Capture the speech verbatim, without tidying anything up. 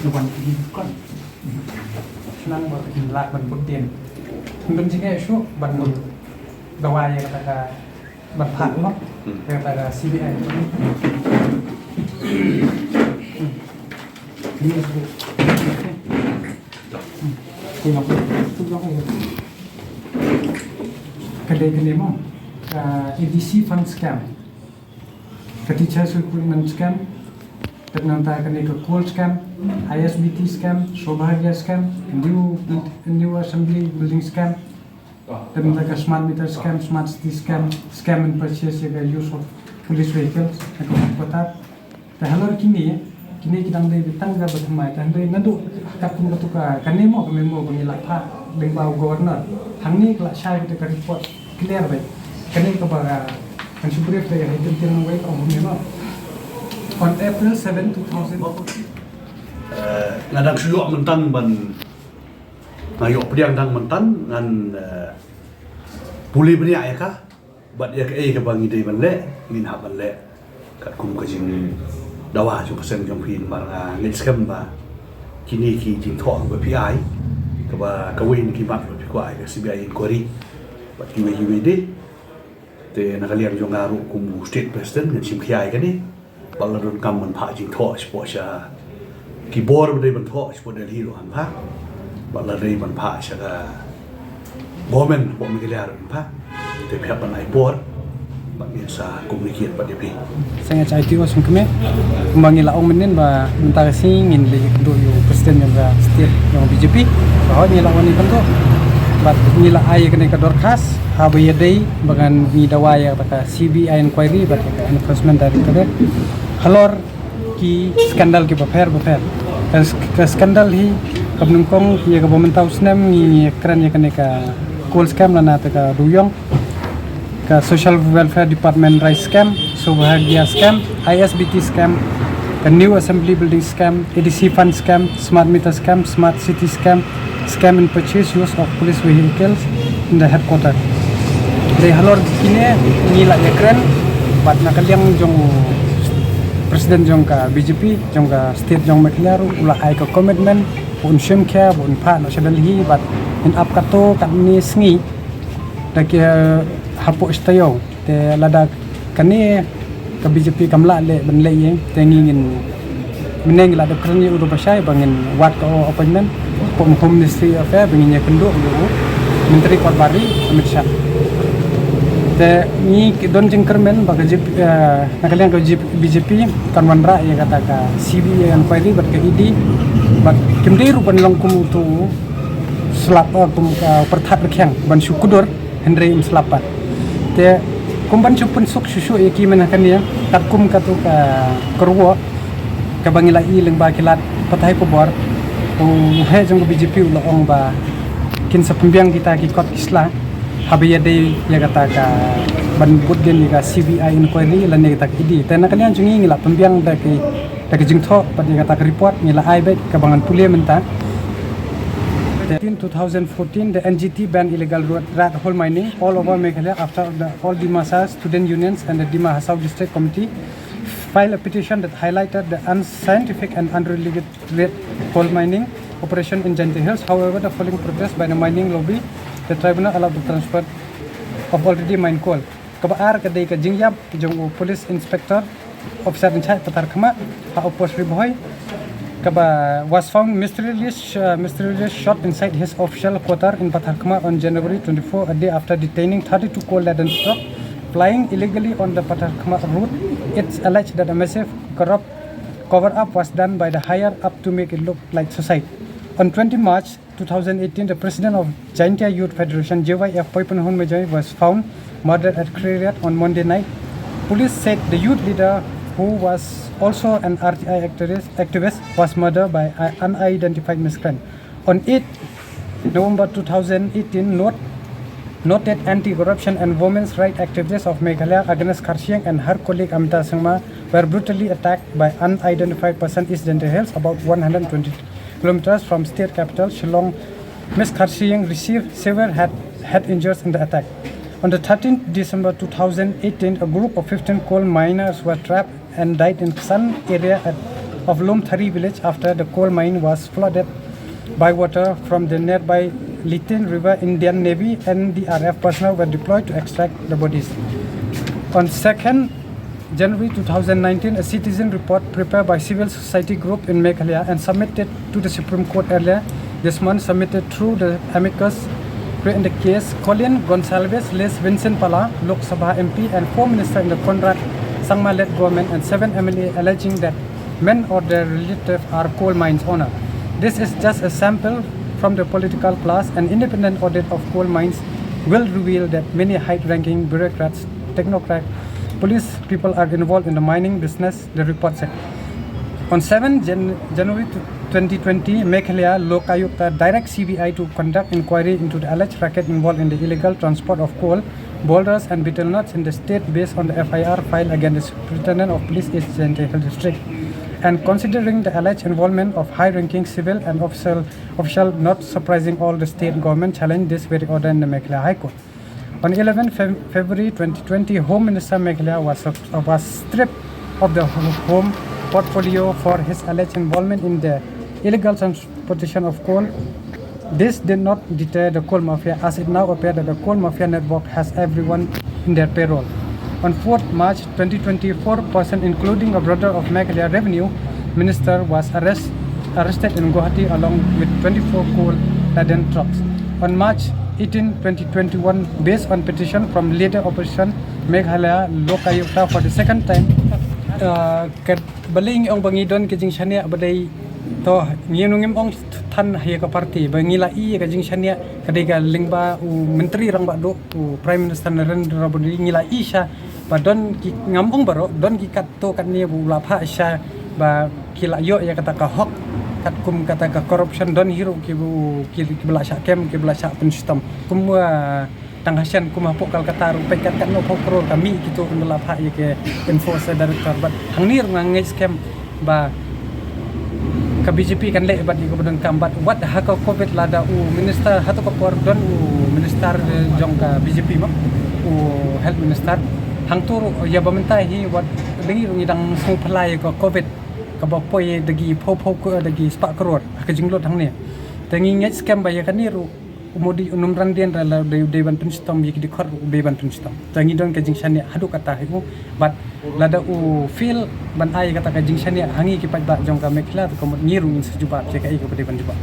Ban ki kon. Nang ba kin lah ban bud din. Ban jingeh shu ban bud. Dawa ïa kata ka ban phah mo. Kata ka C B I. Ni shu. Tengok. Tengok. Ka dei kane mo. Ka A D C fund scam. Ka teachers recruitment scam. Te nangta kane ka coal scam, I S B T scam, Saubhagya scam, new, new assembly building scam. Te nangta ka smart meter scam, smart city scam, scam and purchase ïa ka use of police vehicles, ha ka headquarter. Te halor kine, kine ki dang dei tang ka ba thymmai, te hynrei naduh katkum katu ka, kane mo ka memo ba ngi la phah lyngba u governor. Hangne ka la shai kata ka report clear beit. Kane kaba ka, kan shu brief da ïa hai tyntiang nang wei ka ong kumne mo. On April seven, two thousand. Eh, nga dang shu ïoh mynta ban, nga ïoh pdiang dang mynta ngan, eh, pule bniah ïa ka. Bad ïa kaei kaba ngi dei ban leh, ngin hap ban leh. Katkum ka jingdawa jong ka seng jong phi namar nga ngeit skhem ba kine ki jingthoh kaba phi ai, kaba kawei na ki mat ba phi kwah ïa ka C B I inquiry. Bad kiwei kiwei de. Te na ka liang jong nga ruh kum u state president ngan shim khia ïa kane. Bad la donkam ban phah jingthoh shapoh sha ki bor ba dei ban thoh shapoh Delhi ruh ngan phah. Bad la dei ban phah sha ka government hapoh Meghalaya ruh ngan phah. Te phi hap ban ai bor bad ngin sa communicate bad ïa phi. Seng H I T O seng kmie. Kumba ngi la ong mynnin ba mynta ka sngi ngin leit ïakynduh ïa u president jong ka state jong B J P. Ba hoi ngi la wan ïakynduh. Bad ngi la ai ïa kane ka dorkhas haba ïadei ba ngan ngi dawa ïa kata ka C B I inquiry bad ka Enforcement Directorate halor ki scandal kiba pher bapher. Ka, ka scandal hi kaba nyngkong ïa kaba mynta u snem ngi kren ïa kane ka coal scam lane te ka dewïong, ka Social Welfare Department rice scam, Saubhagya scam, I S B T scam, ka New Assembly Building scam, A D C fund scam, smart meter scam, smart city scam, scam in purchase use of police vehicles in the headquarter. Dei halor kine ngi la ïakren bad na ka liang jong president jong ka B J P jong ka state jong Meghalaya ruh u la ai ka commitment ba un shim khia ba un phah noh sha Delhi bad ngin ap katto katne sngi da ki hapoh shi taïew. Te lada kane ka B J P kam lah leh ban leh ïing te ngi ngin mynne ngi la dep kren ïa u Rupashai ba ngin wad ka appointment kum Home Ministry Affair ba ngin ïakynduh ïa u Myntri Kotbah Ri Amit Shah. Te ngi ki don jingkyrmen ba ka J P, eh, na ka liang ka J P, B J P kan wanrah ïa kata ka C B I inquiry bad ka E D bad kim dei ruh ban long kum utu u slap, eh, kum ka pyrthat rkhiang ban shu kudor. Hynrei ym slap pat. Te kum ban shu pynsuk shuh shuh ïa ki mynta kane katkum katu ka kyrwoh kaba ngi la ïohi lyngba ki lad pathai khubor. U heh jong ka B J P u la ong ba kin sa pynbiang kita ki kot ki sla haba ïadei ïa kata ka ban bud dien ïa ka C B I inquiry lane kata ka E D. Te na ka liang jong ngi ngi la pynbiang da ki da ka jingthoh bad ïa kata ka report ngi la ai beit kaba ngan pule mynta. Thirteen two thousand fourteen, the N G T banned illegal road rat hole mining all over Meghalaya after the All Dimasa Student Unions and the Dima Hasao District Committee filed a petition that highlighted the unscientific and unregulated rat hole mining operation in Jaintia Hills. However, the following protest by the mining lobby, the tribunal allowed the transport of already mined coal. Kaba ar ka dei ka jingïap jong u police inspector, officer in charge Patharkhmah, ha u post Ri Bhoi, kaba was found mysteriously, uh, mysteriously shot inside his official quarter in Patharkhmah on January twenty-four, a day after detaining thirty-two coal-laden truck plying illegally on the Patharkhmah road. It's alleged that a massive corrupt cover-up was done by the higher up to make it look like suicide. On twenty March, two thousand eighteen, the president of Jaintia Youth Federation, J Y F, Poipunhon Majai, was found murdered at Khriat on Monday night. Police said the youth leader, who was also an R T I activist, activist, was murdered by an unidentified miscreant. On eighth November two thousand eighteen, not-, noted anti-corruption and women's rights activist of Meghalaya, Agnes Kharshiing, and her colleague Amita Sangma were brutally attacked by unidentified person East Jaintia Hills, about one hundred twenty kilometers from state capital Shillong. Miss Kharshiing received severe head, head injuries in the attack. On the thirteenth December two thousand eighteen, a group of fifteen coal miners were trapped and died in Ksan area at of Lumthari village after the coal mine was flooded by water from the nearby Litin River. Indian Navy N D R F personnel were deployed to extract the bodies. On second January two thousand nineteen, a citizen report prepared by civil society group in Meghalaya and submitted to the Supreme Court earlier this month, submitted through the amicus brief in the case, Colin Gonsalves, late Vincent Pala, Lok Sabha M P and former minister in the Conrad Sangma-led government, and seven M L A, alleging that men or their relatives are coal mines owner. This is just a sample from the political class. An independent audit of coal mines will reveal that many high-ranking bureaucrats, technocrats, police people are involved in the mining business, the report said. On seven Jan- January twenty twenty, Meghalaya Lokayukta directs C B I to conduct inquiry into the alleged racket involved in the illegal transport of coal, boulders and betel nuts in the state based on the F I R filed against the Superintendent of Police, East Jaintia Hills District. And considering the alleged involvement of high-ranking civil and official, official, not surprising all the state government challenged this very order in the Meghalaya High Court. On eleven Feb- February twenty twenty, Home Minister Meghalaya was, was stripped of the home portfolio for his alleged involvement in the illegal transportation of coal. This did not deter the coal mafia, as it now appears that the coal mafia network has everyone in their payroll. On fourth March twenty twenty, four persons, including a brother of Meghalaya Revenue Minister, was arrest, arrested in Guwahati along with twenty-four coal-laden trucks. On March eighteen, twenty twenty-one, based on petition from leader opposition Meghalaya Lokayukta for the second time, uh, ka balei ngi ong ba ngi don ka jingshaniah ba dei, to, ngi nu ngim ong than ha ïa ka party, ba ngi la i ïa ka jingshaniah ka dei ka lyngba u Myntri Rangbah Duh, u Prime Minister Narendra Modi, ngi la i sha ba don ki, ngam ong baroh, don ki katto katne ba u la phah sha ba ki la ïoh ïa kata ka hok, katkum kata ka corruption. Don hi ruh ki ba u, ki, ki ba la shah kem, ki ba la shah pynshitom. Kum, ah, tang ha shen kum hapoh Kolkata ruh peit kat katno phew klur ka mih kito kin ba la phah ïa ka enforcer director. Bad hangne ruh nga ngeit skhem ba ka B J P kan leh bad ïa ka ba donkam, bad wat ha ka covid lada u minister, hato ka por don u minister, eh, jong ka B J P mo, u health minister. Hangto ruh ïa ba mynta hi wat dei ruh ngi dang sngewphylla ïa ka covid kaba poi da ki phew phew ko, da ki spah klur ha ka jinglut hangne. Te ngi ngeit skhem ba ïa kane ruh u Modi u nym randien, lada u dei, u dei ban pynshitom ïa ki dkhot ruh u dei ban pynshitom. Te ngi don ka jingshaniah haduh katta hi u, bad lada u fail ban ai kata ka jingshaniah ha ngi ki paidbah jong ka Meghalaya, te ka mut ngi ruh ngin sa jubab ïa kaei kaba dei ban jubab.